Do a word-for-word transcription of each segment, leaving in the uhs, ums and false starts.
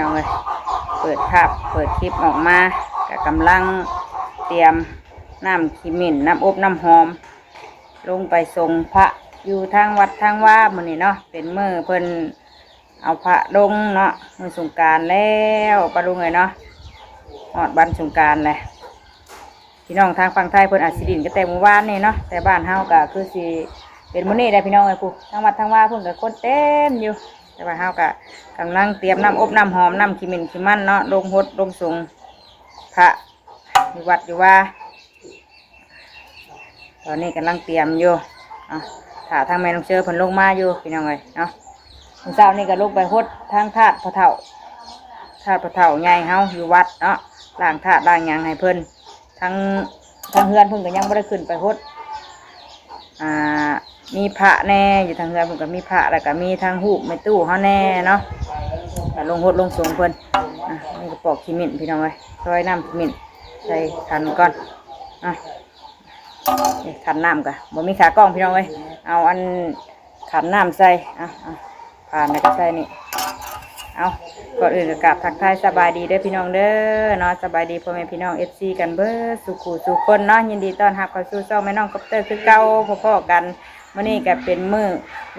เอาเลย เปิดภาพ เปิดคลิปออกมา ก็กำลังเตรียมน้ำขี้หมิ่น น้ำอบน้ำหอม ลงไปสรงพระอยู่ทางวัดทางวามื้อนี้เนาะ เป็นมื้อเพิ่นเอาพระลงเนาะ มื้อสงกรานต์แล้ว ป้าลุงเอ้ยเนาะ ฮอดวันสงกรานต์แหละ พี่น้องทางฝั่งไทยเพิ่นอาจสิหลิ้นก็แต่มื้อวานนี่เนาะ แต่บ้านเฮาก็คือสิเป็นมื้อนี้แหละพี่น้องเอ้ย ผู้ทางวัดทางวาเพิ่นก็คนเต็มอยู่ แต่ว่าเฮาก็กำลังเตรียมน้ำอบน้ำหอม น้ำขี้หมิ่นขี้มันเนาะ ลงฮดลงสรงพระอยู่วัดอยู่วา ตอนนี้กำลังเตรียมอยู่ อ่ะ ถ้าทางแม่น้องเชอเพิ่นลงมาอยู่พี่น้องเอ้ยเนาะ มื้อเช้านี่ก็ลงไปฮดทางธาตุพ่อเฒ่า ธาตุพ่อเฒ่าใหญ่เฮาอยู่วัดเนาะ ล้างธาตุล้างหยังให้เพิ่น ทั้ง ทั้งเฮือนเพิ่นก็ยังบ่ได้ขึ้นไปฮด อ่า มีพระแน่ อยู่ทางเฮือนเพิ่นก็มีพระ แล้วก็มีทางฮูปแม่ตู้เฮาแน่เนาะ ก็ลงฮดลงสรงเพิ่น อ่ะ นี่ก็ปอกขี้หมิ่นพี่น้องเอ้ย ซอยน้ำขี้หมิ่นใส่ขันก่อน อ่ะ นี่ขันน้ำกะบ่มีขากล้องพี่น้องเอ้ย เอาอันขันน้ำใส่ อ่ะ อ่ะ ผ่านแล้วก็ใส่นี่ เอา ก่อนอื่นก็กราบทักทายสบายดีเด้อพี่น้องเด้อเนาะ สบายดีพ่อแม่พี่น้อง เอฟซี กันเบิดสู่ผู้สู่คนเนาะ ยินดีต้อนรับเข้าสู่ช่องแม่น้องคอปเตอร์คือเก่า พ้อๆกัน มื้อนี้ก็เป็นมื้อ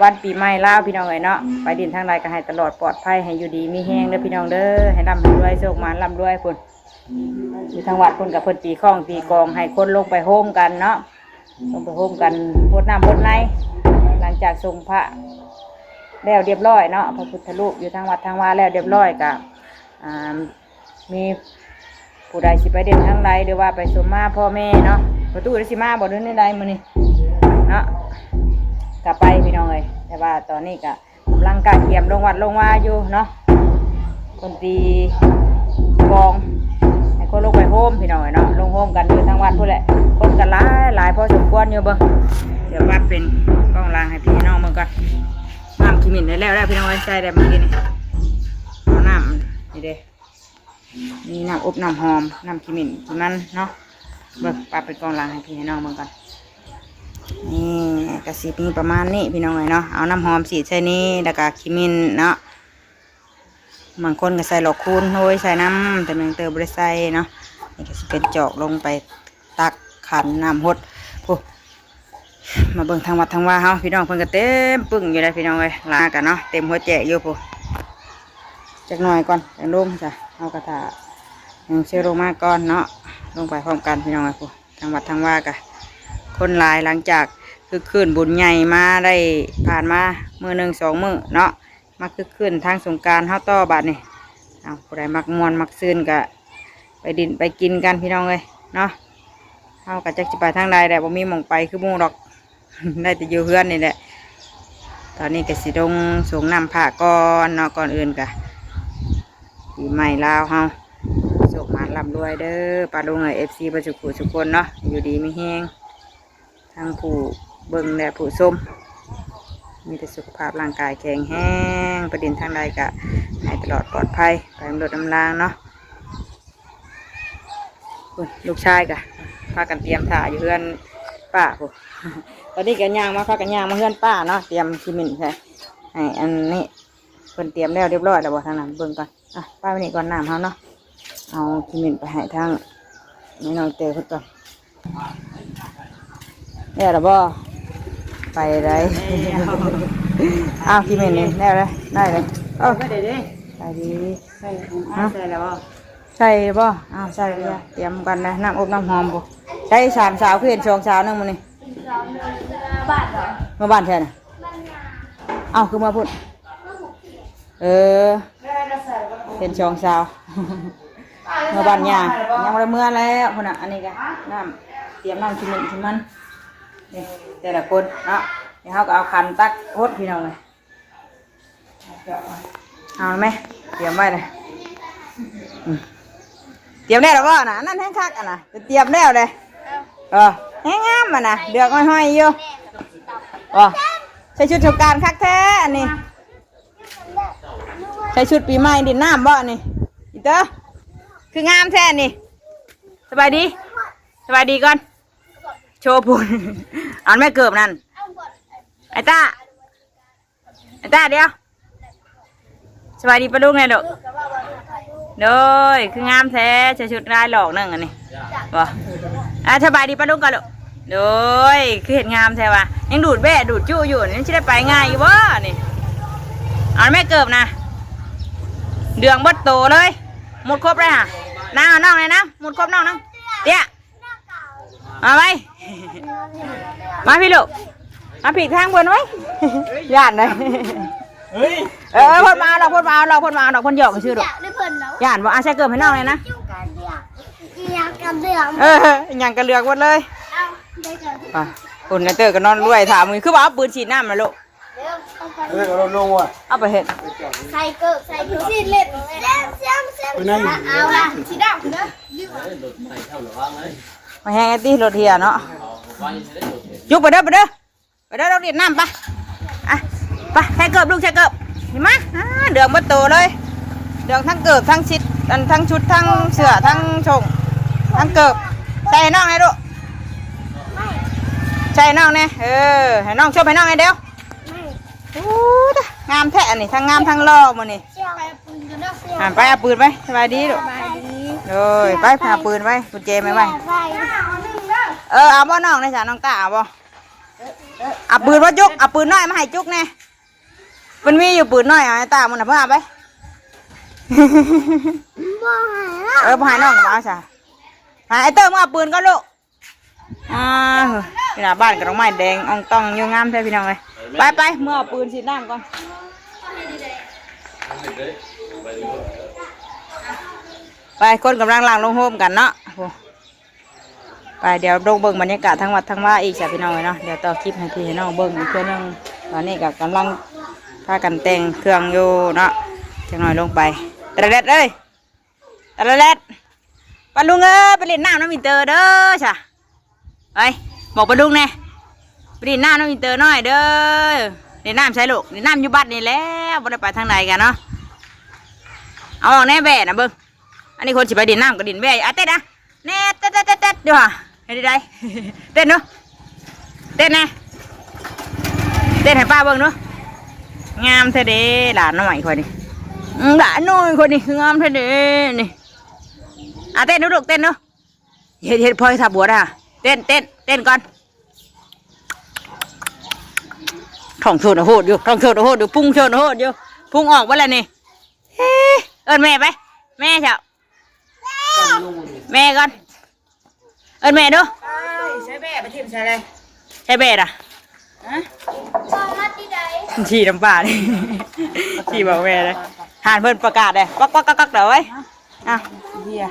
วันปีใหม่ลาวพี่น้องเอ้ยเนาะ ไปหลิ้นทางใดก็ให้ตลอดปลอดภัย ให้อยู่ดีมีแฮงเด้อพี่น้องเด้อ ให้ร่ำให้รวย โชคหมานร่ำรวยพุ้น อยู่ทางวัดพุ้นก็เพิ่นตีค้องตีกลองให้คนลงไปโฮมกันเนาะ ลงไปโฮมกันฮดน้ำฮดใน หลังจากสรงพระแล้วเรียบร้อยเนาะ พระพุทธรูปอยู่ทางวัดทางวาแล้วเรียบร้อยก็ อ่า มีผู้ใดสิไปหลิ้นทางใด หรือว่าไปสมมาพ่อแม่เนาะ ประตูได้สิมาบ่เดินได้ใดมื้อนี้เนาะ ก็ไปพี่น้องเอ้ย แต่ว่าตอนนี้ก็กำลังกะเตรียมลงวัดลงวาอยู่เนาะ คนตีกลอง ให้คนลงไปโฮมพี่น้องเอ้ยเนาะ ลงโฮมกันอยู่ทางวัดพุ้นแหละ คนก็หลายหลายพอสมควรอยู่เบิ่ง เดี๋ยวว่าเป็นกล้องหลังให้พี่น้องเบิ่งก่อน น้ำขี้หมิ่นได้แล้วแล้วพี่น้องเอ้ย ใส่ได้เมื่อกี้นี่ เอาน้ำนี่เด้ มีน้ำอบน้ำหอม น้ำขี้หมิ่นขี้มันเนาะ เบิ่งปาเป็นกล้องหลังให้พี่ให้น้องเบิ่งก่อน นี่ก็สิมีประมาณนี้พี่น้องเอ้ยเนาะ เอาน้ำหอมฉีดใส่นี่ แล้วก็ขี้หมิ่นเนาะ บางคนก็ใส่หลอกคูณโรยใส่น้ำ แต่แมงเตอร์บ่ได้ใส่เนาะ นี่ก็สิเป็นจอกลงไปตักขันน้ำฮด พุ้น มาเบิ่งทางวัดทางวาเฮา พี่น้องเพิ่นก็เต็มปึ้งอยู่แล้วพี่น้องเอ้ย หลายกันเนาะ เต็มหัวแจกอยู่พุ้น จักหน่อยก่อนจั่งลงจ้ะ เฮาก็ถ่ายังเชื่อลงมาก่อนเนาะ ลงไปพร้อมกันพี่น้องเอ้ยพุ้น ทางวัดทางวากะคนหลาย หลังจากคึกคื้นบุญใหญ่มาได้ ผ่านมามื้อหนึ่งสองมื้อเนาะ มาคึกคื้นทางสงกรานต์เฮาต่อบัดนี้ เอาผู้ใดมักม่วนมักซื่นก็ไปหลิ้นไปกินกันพี่น้องเอ้ยเนาะ เฮาก็จักสิไปทางใดแหละ บ่มีหม่องไปคือหมู่ดอก ได้แต่อยู่เฮือนนี่แหละ ตอนนี้ก็สิลงสรงน้ำพระก่อนเนาะ ก่อนอื่นก็ปีใหม่ลาวเฮา โชคหมานร่ำรวยเด้อ ป้าลุงเอ้ย เอฟซี เบิดสุขุสุคนเนาะ อยู่ดีมีแฮง ทั้งผู้เบิ่งและผู้ชม มีแต่สุขภาพร่างกายแข็งแรง ไปหลิ้นทางใดก็ให้ตลอดปลอดภัย ไปนำรถนำลางเนาะ พุ้น ลูกชายก็พากันเตรียมถ่าอยู่เฮือนป้าพุ้น ตอนนี้ก็ย่างมา พากันย่างมาเฮือนป้าเนาะ เตรียมขี้หมิ่นใส่ ให้อันนี้ เพิ่นเตรียมแล้วเรียบร้อยแล้วบ่ ทางนั้นเบิ่งก่อน อ่ะ ป้าไว้นี่ก่อน น้ำเฮาเนาะ เอาขี้หมิ่นไปให้ทางแม่น้องเตอเพิ่นก่อน แล้วล่ะบ่ ไปได้ อ้าว ขี้หมิ่นนี่แล้วเลย ได้เลย เอ้า ก็ได้เด้ ไปดี ใส่ของอ้ายใส่แล้วบ่ ใส่บ่ อ้าว ใส่เลย เตรียมกันนะ น้ำอบน้ำหอมบ่ ใส่สามสาว คือเห็นสองสาวนึงมื้อนี้ บ้านเหรอ เมื่อบ้านแท้น่ะ เอ้า คือมาพุ้น เออ เป็นสองสาว เมื่อบ้านย่า ยังบ่ได้เมื่อแล้วพุ้นน่ะ อันนี้ก็น้ำ เตรียมน้ำขี้หมิ่นขี้มัน นี่ แต่ละคนเนาะ เดี๋ยวเฮาก็เอาขันตักฮดพี่น้องเลย เอาไหม เตรียมไว้เลย อืม เตรียมแล้วหรอบ่น่ะ อันนั้นแฮงคักอ่ะนะ เตรียมแล้วเลย เออ แฮงงามอ่ะนะ เหลือกห้อยๆอยู่ บ่ ใส่ชุดสงกรานต์คักแท้อันนี้ ใส่ชุดปีใหม่หลิ้นน้ำบ่อันนี้ อีเตอ คืองามแท้อันนี้ สบายดี สบายดีก่อน โชว์พุ้น เอาแม่เกิบนั่น ไอ้ต้า ไอ้ต้าเดี๋ยว สบายดีป้าลุงแน่ลูก โดย คืองามแท้ ใส่ชุดลายหลอกหนึ่งอันนี้ บ่ อ่ะ สบายดีป้าลุงก่อนลูก โดย คือเห็นงามแท้วะ ยังดูดแบ้ดูดจุอยู่นี่ มันสิได้ไปง่ายอยู่บ่นี่ เอาแม่เกิบนะ เดืองเบิดโตเลย หมดครบเลยฮะ น้าเอาน้องเลยนะ หมดครบน้องนะ เตี้ย มาไว้ มาพี่ลูก มาพี่ทางเพิ่นไว้ ย่านเลย เฮ้ย เออ เพิ่นมาเอาดอก เพิ่นมาเอาดอก เพิ่นมาเอาดอก เพิ่นหยอกซื่อดอก ได้เพิ่นแล้ว ย่านบ่ อ่ะ ใส่เกิบให้น้องเลยนะ จุกกันเดือกอีหยังกันเดือก เออ อีหยังกันเดือกหมดเลย เอาได้เกิบ อ่ะ คุณนายเตอร์ก็นอนรวย ถามมึง คือว่าเอาปืนฉีดน้ำมาลูก เดี๋ยวเอาไป เฮ้ย เอาลงว่ะ เอาไปเห็ด ใส่เกิบ ใส่เกิบ สีเหล็ก เสียง เสียง เสียง ไปนั่ง เอาละ สีดำเด้อ มาแห้งไอ้ตี้รถเฮียเนาะ จุกไปเด้อ ไปเด้อ ไปเด้อ ลงดินน้ำไป อ่ะ ไป ใส่เกิบลูก ใส่เกิบ เห็นไหม อ่า เดืองเบิดโตเลย เดืองทั้งเกิบ ทั้งชิด อัน ทั้งชุด ทั้งเสื้อ ทั้งชง ทั้งเกิบ ใส่ให้น้องเลยลูก ใส่ให้น้องเนี่ย เออ ให้น้องชมให้น้องเลยเดี๋ยว อู้ตะ งามแท้อันนี้ ทั้งงามทั้งหล่อมื้อนี้ เสี่ยว ไปเอาปืนกันเด้อ เสี่ยว อ่ะ ไปเอาปืนไป สบายดีลูก สบายดี โดย ไป ไป ไป หาปืนไว้ กุญแจไม่ไว้ เสี่ยว ไป เออ เอาบ่น้องในสารน้องตาเอาบ่ เอาปืนบ่จุก เอาปืนน้อยมาให้จุกแน่ มันมีอยู่ปืนน้อย เอาให้ตามันน่ะเพิ่นเอาไป บ่ให้ละ เออ บ่ให้น้องก็บ่เอาซะ ให้ไอ้เตอร์มึงเอาปืนก่อนลูก อ่า ที่หน้าบ้านก็ดอกไม้แดงอ่องต่องอยู่ งามแท้พี่น้องเอ้ย ไปไป เมื่อเอาปืนฉีดน้ำก่อน ไป คนกำลังล้างลงโฮมกันเนาะ โอ้ ไป เดี๋ยวลงเบิ่งบรรยากาศทั้งวัดทั้งว่าอีกจ้ะพี่น้องเอ้ยเนาะ เดี๋ยวต่อคลิปให้พี่ให้น้องเบิ่งอีกเทื่อนึง ตอนนี้ก็กำลังพากันแต่งเครื่องอยู่เนาะ จักหน่อยลงไป ตะละแดดเอ้ย ตะละแดด ป้าลุงเอ้ย ไปเล่นน้ำน้ำอินเตอร์เด้อจ้ะ ไป บอกป้าลุงแน่ ไปเล่นน้ำน้ำอินเตอร์หน่อยเด้อ เล่นน้ำใช่ลูก เล่นน้ำอยู่บัดนี่แหละ บ่ได้ไปทางใดกันเนาะ เอาออกแน่แบ่นะเบิ่ง อันนี้คนสิไปเล่นน้ำก็เล่นแบ่ อ่ะเต้นนะ แน่ เต้นเต้นเต้นเต้น ดูฮะ เฮ็ดได้ เต้นเนาะ เต้นนะ เต้นให้ป้าเบิ่งเนาะ งามแท้เด้ หลานน้อยข่อยนี่ อืม หลานน้อยข่อยนี่ งามแท้เด้ นี่ อ่ะเต้นดูลูก เต้นดู เฮ็ด เฮ็ดพลอยทาบัวนะ เต้น เต้น เต้นก่อน ท้องโชนโหดอยู่ ท้องโชนโหดอยู่ พุงโชนโหดอยู่ พุงออกบ่แล้วนี่ เฮ้ย เอิ้นแม่ไป แม่เจ้า แม่ก่อน เอิ้นแม่ดู ใช้แบ่ไปถิ่มใส่เลย ใช้แบ่อะ ฮะ ขี่น้ำปลานี่ ขี่บอกแม่เลย หานเพิ่นประกาศเลย ก๊อกก๊อกก๊อกก๊อกเด้อเว้ย อ่ะ เบียร์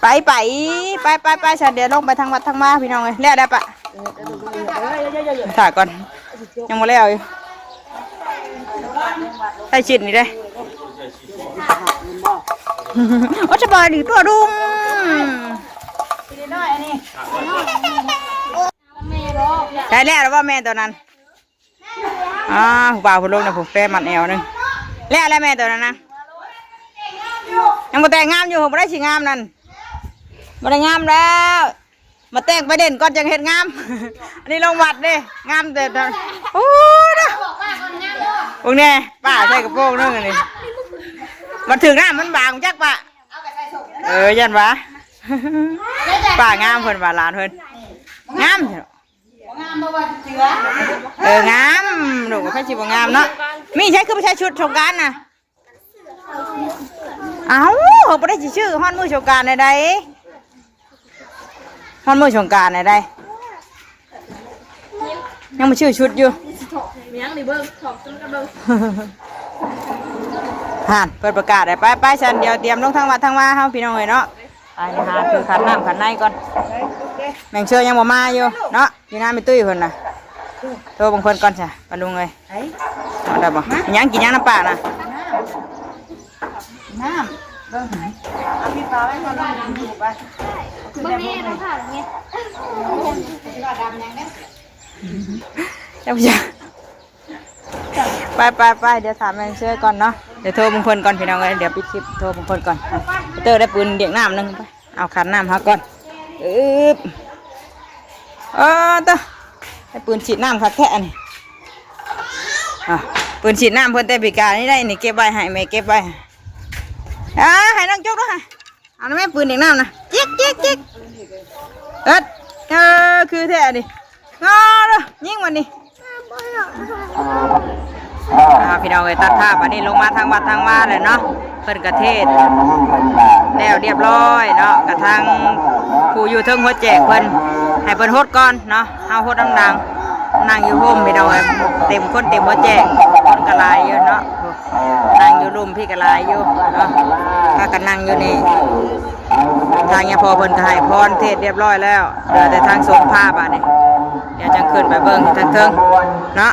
ไปไป ไปไปไป ฉันเดี๋ยวลงไปทางวัดทางมาพี่น้องเอ้ย แล้วได้ปะ เออเดี๋ยวเดี๋ยวเดี๋ยวเดี๋ยวเดี๋ยวเดี๋ยว ถ่ายก่อน ยังบ่แล้วอยู่ ใส่ชิ้นนี่เด้ โอ้ สบายดีตัวดุง ได้แล้วหรือว่าแม่ตัวนั้น อ่า ผู้บ่าวผู้ลงนะ ผู้แฟนมัดแอวหนึ่ง แล้วแล้วแม่ตัวนั้นนะ ยังบ่แต่งงามอยู่ บ่ได้สิงามนั่น บ่ได้งามแล้ว มาแต่งไปเด่นก่อนจังเฮ็ดงาม อันนี้ลงวัดเด้ งามแต่ตอน โอ้ยนะ พวกนี้ป้าใส่กระโปรงนึงอันนี้ มันถึงหน้ามันบางจักปะ เออ ยันวะ ป้างามเพิ่นว่าหลานเพิ่น งาม บ่งามบ่ว่าเจือ เออ งาม ลูกก็สิบ่งามเนาะ มีใช้คือบ่ใช้ชุดสงกรานต์น่ะ เอ้า เขาบ่ได้สิซื้อฮอดมื้อสงกรานต์ใดๆ ฮอดมื้อสงกรานต์ใดๆ ยังบ่ซื้อชุดอยู่ มีหยังนี่เบิ่ง ถอกซุมกันเบิ่ง ห่าน เปิดประกาศได้ ไป ไป ฉันเดี๋ยวเตรียมลงทางวัดทางวาเฮาพี่น้องเอ้ยเนาะ ไปหาถือขันน้ำขันในก่อน แมงเชื่อยังบ่มาอยู่เนาะ อยู่หน้าแม่ตุ้ยเพิ่นน่ะ โทรเบิ่งเพิ่นก่อนจ้ะ ป้าลุงเอ้ย ไอ้ เอาได้บ่ ยังกินยังน้ำปลาน่ะ น้ำ เบิ่งหา เอาพี่ปลาไว้ก่อน ลองดูไป เบิ่งแม่เราค่ะเนี่ย เจ้าพระยา ไปไปไป เดี๋ยวถามแม่เชื่อก่อนเนาะ เดี๋ยวโทรเบิ่งเพิ่นก่อนพี่น้องเอ้ย เดี๋ยวปิดคลิปโทรเบิ่งเพิ่นก่อน อ่ะ เตอร์ได้ปืนเด็กน้ำหนึ่งไป เอาขันน้ำเฮาก่อน อึ๊บ เออ เตอร์ ได้ปืนฉีดน้ำคักแท้อันนี้ อ่ะ ปืนฉีดน้ำเพิ่นแต่ปีกายนี่ได้นี่ เก็บไว้ให้แม่เก็บไว้ อ่า ให้น้องจกด้วยค่ะ เอาแม่ปืนเด็กน้ำนะ จิกจิกจิก เอิด เออ คือแท้นี่ งอเด้อ ยิงวันนี้ อ่า พี่น้องเอ้ย ตัดภาพอันนี้ลงมาทางวัดทางวาเลยเนาะ เพิ่นกะเทศน์แล้วเรียบร้อยเนาะ กะทางผู้อยู่เทิงหัวแจกเพิ่น ให้เพิ่นหดก่อนเนาะ เฮาหดดังๆ นั่งอยู่โฮมพี่น้องเอ้ย เต็มคนเต็มหัวแจก คนกะหลายอยู่เนาะ นั่งอยู่ลุ่มพี่กะหลายอยู่เนาะ พากันนั่งอยู่นี่ ทางยาพ่อเพิ่นกะให้พรเทศน์เรียบร้อยแล้ว เหลือแต่ทางสงฆ์พระบาดนี้ เดี๋ยวจั่งขึ้นไปเบิ่งทางเทิงเนาะ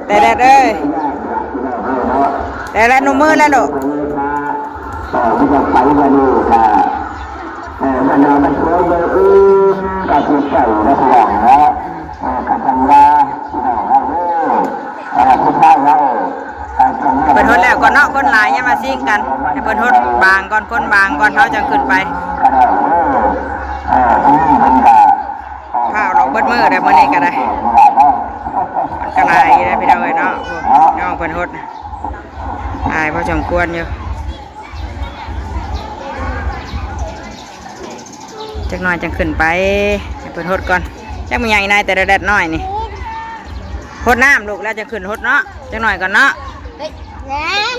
แต่แดดเอ้ย แต่ละหนุ่มมือแล้วลูก เออมันจะไปวันนี้ค่ะ เออมันเอามันช่วยเบอร์อื่นก็คือเก่าและหวังเนาะ เออกับทางว่าที่เราเล่าเออผู้ชายเรา เพิ่นหดแล้วก่อนเนาะ คนหลายอย่ามาซิ่งกัน ให้เพิ่นหดบางก่อน คนบางก่อน เฮาจั่งขึ้นไป เออเออที่นี่มันก็ ข้าวลองเบิดมื้อได้มื้อนี้ก็ได้ มันก็หลายอยู่นะพี่น้องเอ้ยเนาะ น้องเพิ่นหดหลายพอสมควรอยู่ จักหน่อยจั่งขึ้นไป ให้เพิ่นหดก่อน จักมันใหญ่นายแต่ละแดดน้อยนี่ หดน้ำลูกแล้วจั่งขึ้นหดเนาะ จักหน่อยก่อนเนาะ เฮ้ย แรง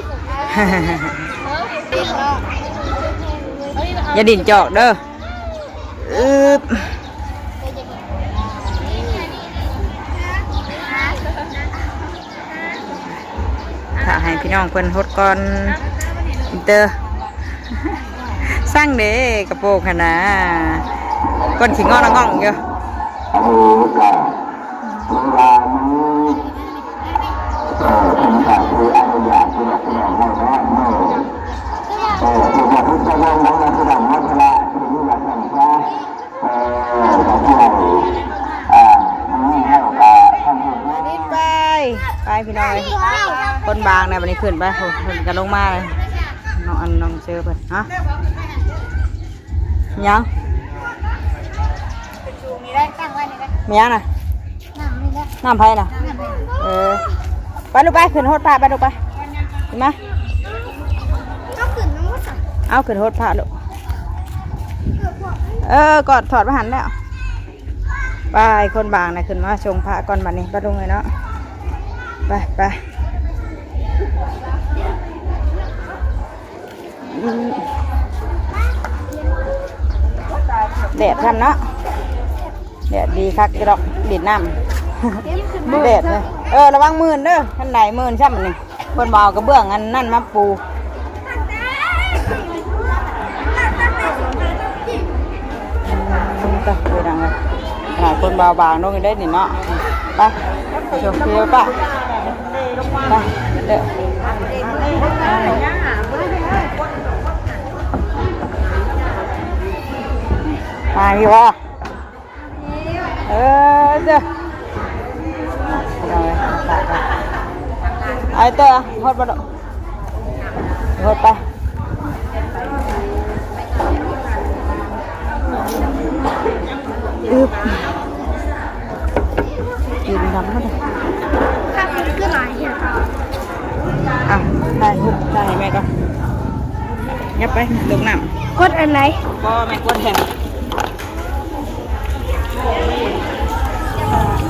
อย่าดิ้นจอกเด้อ อึบ ถ้าให้พี่น้องเพิ่นหดก่อนเด้อ สั่งเด้กระโปรงหั่นนะ ก้นขี้งอนง่องอยู่ อันนี้ก็เวลานี้ เอ่อเป็นการที่อนุญาตที่เราเรียกว่าเนาะ เออที่พระพุทธเจ้าของเราที่เรามัทละที่นี่ว่าท่านพระ เออ ก็ที่เรา อ่า นี่ให้โอกาสท่านผู้ ไป ไปพี่น้องเอ้ย คนบางนะ บัดนี้ขึ้นไป โอ้ เพิ่นก็ลงมาเลย น้องอันน้องเจอเพิ่น ฮะ ยัง มียังนะ น้ำไผนะ เออ ไปลูกไป ขึ้นหดพระไปลูกไป ขึ้นมา เอาขึ้นหดพระลูก เออ กอดถอดพระหันแล้ว ไป คนบางนะ ขึ้นมาส่งพระก่อนบัดนี้ ไปลุงเลยเนาะ ไป ไป อืม แดดทำเนาะ แดดดีคักอีดอก ดินน้ำ แดดเลย เออ ระวังมื่นเด้อ ท่านใดมื่นซ้ำนี่ เพิ่นบ่เอากระเบื้องอันนั่นมาปู อืม ไป ไปดังเลย ขนาดคนเบาบางลงได้นี่เนาะ ไป ไปชมวิวป่ะ ไป เด้อ ไปพี่วอ เออ เด้อ เอาไอ้เต้ย ฮอดบ่ดอก ฮอดไป อึบ กินดำเข้าไป ข้าวมันคือหลายอย่าง อ่ะ ถ่ายรูปถ่ายให้แม่ก่อน ยับไป ลงน้ำ กดอันไหน บ่ แม่กดแทน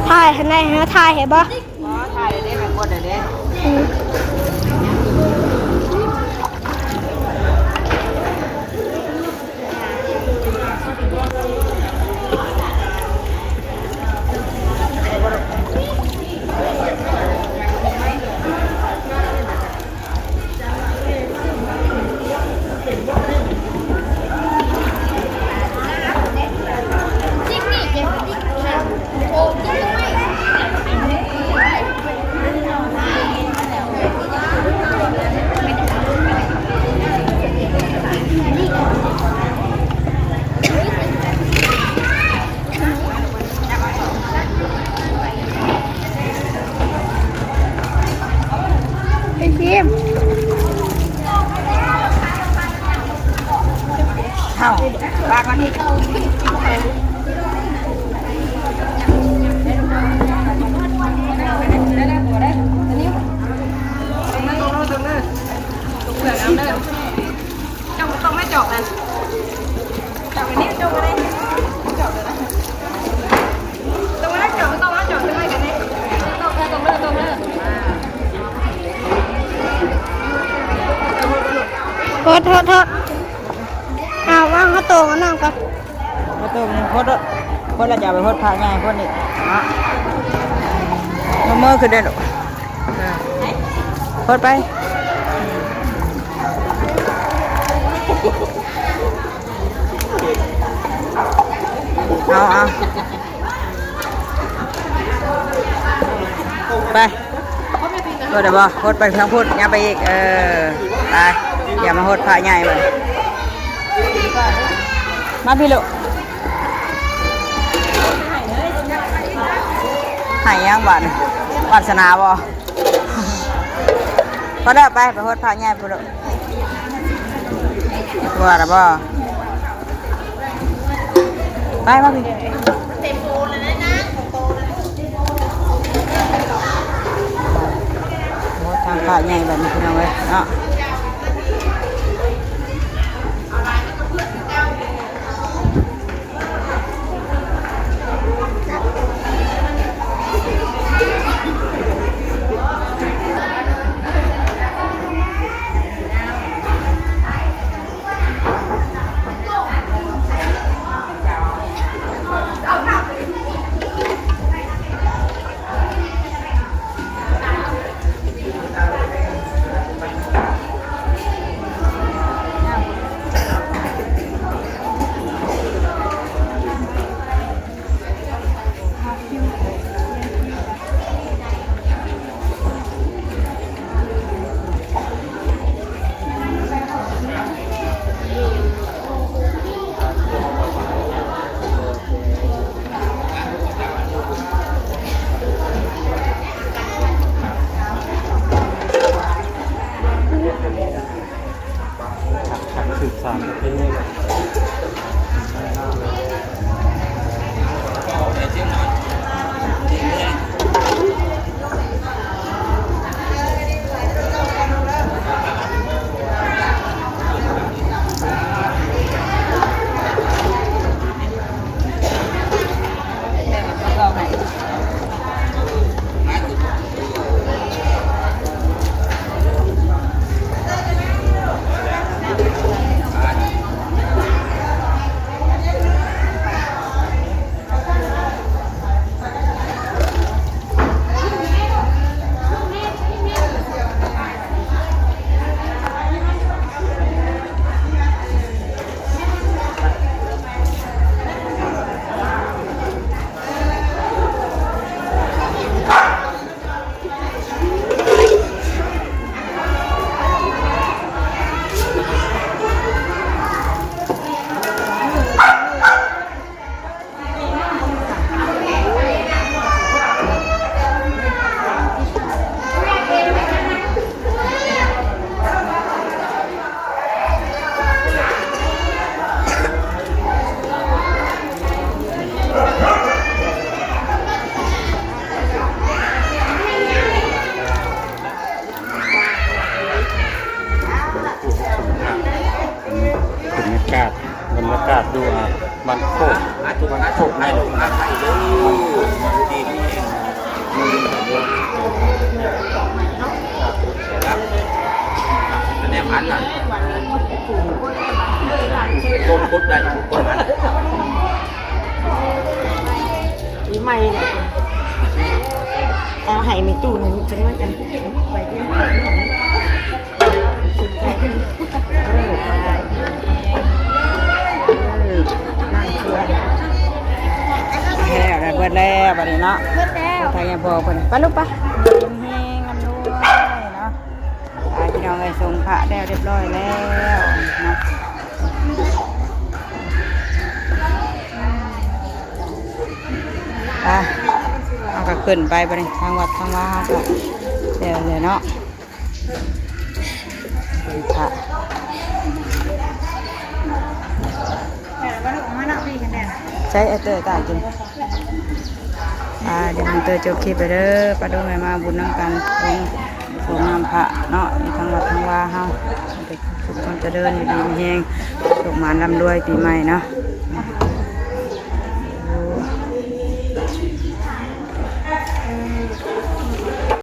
ถ่ายให้ไหนฮะ ถ่ายให้บ่ บ่ ถ่ายได้ แม่กดได้เด้ อืมไอ้ทีม เอ้า ปากมันนี่ ตรงนั้น ตรงนั้น ตรงนั้น ตรงนั้น โทษ โทษ โทษ เอาวางเขาโตกันนั่งก่อน บ่ต้องมีโพดโพดแล้วจะเอาไปโพดพระใหญ่โพดนี่เนาะ มือมือคือเดินลูก เออ โพดไป เอา เอา ไป โพดได้บ่ โพดไปทางพุ้น ย่างไปอีก เออ ไป อย่ามาโพดพระใหญ่บัดนี้ มาพี่ลูก ให้ยังบัดนี้ วาสนาบ่ พอแล้ว ไป ไปโพดพระใหญ่พุ้นลูก ว่าแล้วบ่ ไปมาพี่ โอ้ ทางพระใหญ่บัดนี้พี่น้องเอ้ยเนาะ สืบสานประเพณี บรรยากาศ บรรยากาศดูอ่ะ บ้านโคก บ้านโคกในหลวงนาไทยเด้อ อันนี้พันน่ะ ต้นพุทธได้ต้นพัน อีใหม่เนี่ย เอาให้แม่ตู้หนึ่งจังว่าจังไปเที่ยว แล้วได้เบิดแล้วบัดนี้เนาะ เบิดแล้ว ทางยังพอเพิ่น ไปลูกไป แฮงกันด้วยเนาะ อ่า พี่น้องเอ้ย ส่งพระแล้วเรียบร้อยแล้วเนาะ อ่ะ เอาก็ขึ้นไปบัดนี้ ทางวัดทางวาเฮาก็แล้วเลยเนาะ พระ ใช้ไอ้เตยตายกิน อ่า เดี๋ยวมันเตยจบคลิปไปเด้อ ป้าดุ้งให้มาบุญนำกัน ลง ลงน้ำพระเนาะ มีทั้งวัดทั้งวาเฮา ทุกคนจะเดินอยู่ดีมีแฮง สุขหมานร่ำรวยปีใหม่เนาะ